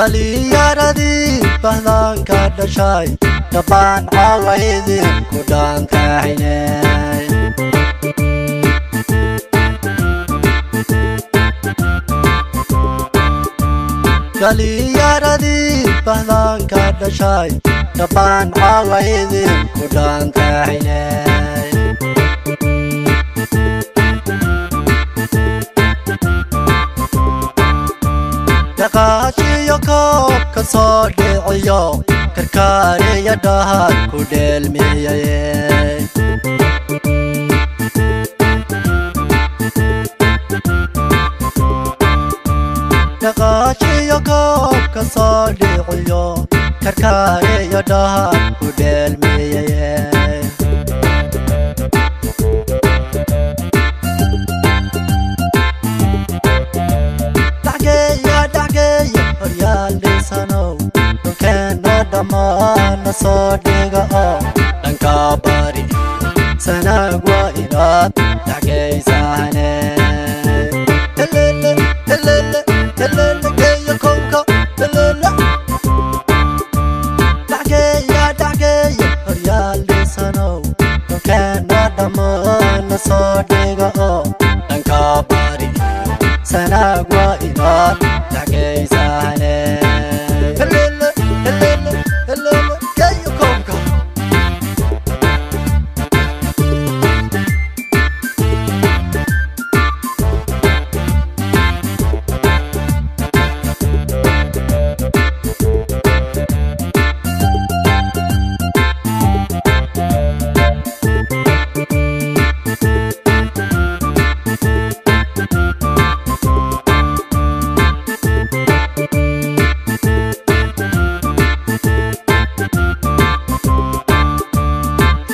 Dhalinyaradii bahdanka dhashay dhammaan cawaydin ku dhaantahaynay. Dhalinyaradii bahdanka dhashay dhammaan cawaydin ku dhaantahaynay. Dhaqaajiyo koobka soo dhiciyo karkaariya dhahad ku dheelmiyay. Dhaqaajiyo koobka soo dhiciyo karkaariya dhahad ku dheelmiyay. Dhaxgeeya dhaxgeeya horyaal dhisanow dhulkeena dhammaana soo dhiga oo dhanka bari sanaag waa inaad dhaxgeysahane. Helele helele helele geeya koobka helele. Dhaxgeeya dhaxgeeya horyaal dhisanow dhulkeena dhammaana soo dhiga oo dhanka bari sanaag waa inaad dhaxgeysahane. Helele helele helele geeya koobka.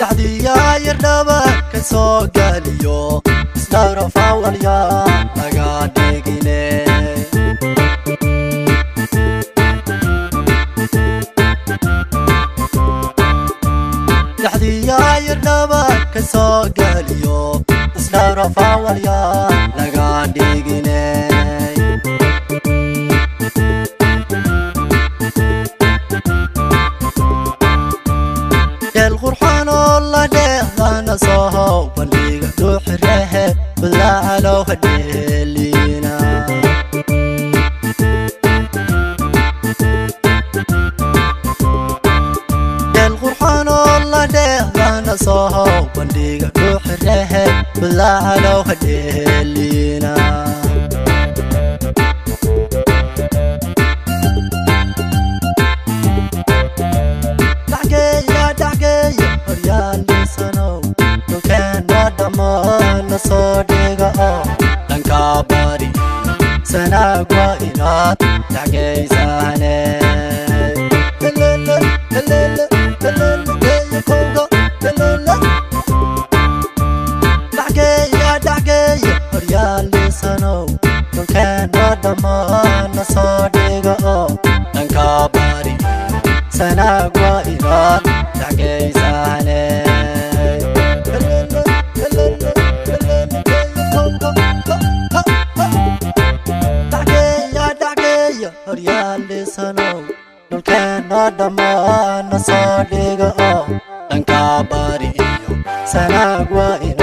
Dhacdiyaayardhaba ka soo gaaliyo isdhawrafawalya laga dhigine. Dhacdiyaayardhaba ka soo gaaliyo isdhawrafawalya laga dhigine. Dheel qurxan oo la dheehdana soo bandhiga dhuuxirehe balaacalow hadheeliina. Dheel qurxan oo la dheehdana soo bandhiga dhuuxirehe balaacalow hadheeliina. Dhaxgeeya dhaxgeeya horyaal dhisanow dhulkeena dhammaana soo dhiga oo dhanka bari sanaag waa inaad dhaxgeysahane. Helele helele helele geeya koobka helele. Dhaxgeeya dhaxgeeya horyaal dhisanow dhulkeena dhammaana soo dhiga oo dhanka bari sanaag waa inaad dhaxgeysahane. Helele helele helele geeya koobka ha ha ha. Dhaxgeeya dhaxgeeya horyaal dhisanow dhulkeena dhammaana soo dhiga oo dhanka bari iyo sanaag waa inaad